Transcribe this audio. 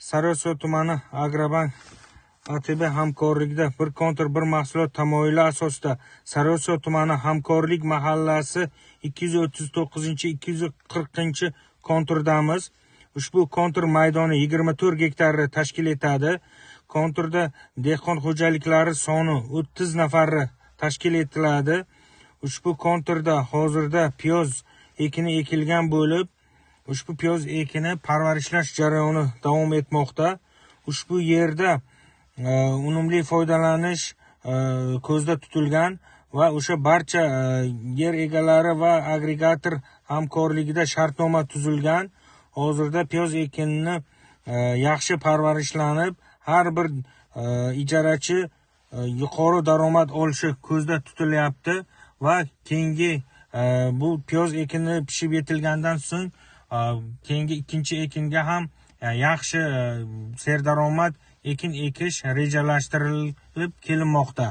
Sariosiyo tumani Agrobank ATB hamkorligida "Bir kontur, bir mahsulot" tamoyili asosida Sariosiyo tumani Hamkorlik mahallasi 239-240 konturdamiz. Ushbu kontur maydoni 24 gektarni tashkil etadi. Konturda dehqon xo'jaliklari soni 30 nafarni tashkil etiladi. Ushbu konturda hozirda piyoz ekini ekilgan bo'lib, ushbu piyoz ekini parvarishlash jarayoni davom etmoqda. Ushbu yerda unumli foydalanish ko'zda tutilgan va o'sha barcha yer egalari va agregator hamkorligida shartnoma tuzilgan. Hozirda piyoz ekinini yaxshi parvarishlanib, har bir ijarachi yuqori daromad olishi ko'zda tutilyapti va keyingi bu piyoz ekini pishib yetilgandan so'ng keyingi ikkinchi ekinga ham yaxshi serdaromad ekin ekish rejalashtirilib kelinmoqda.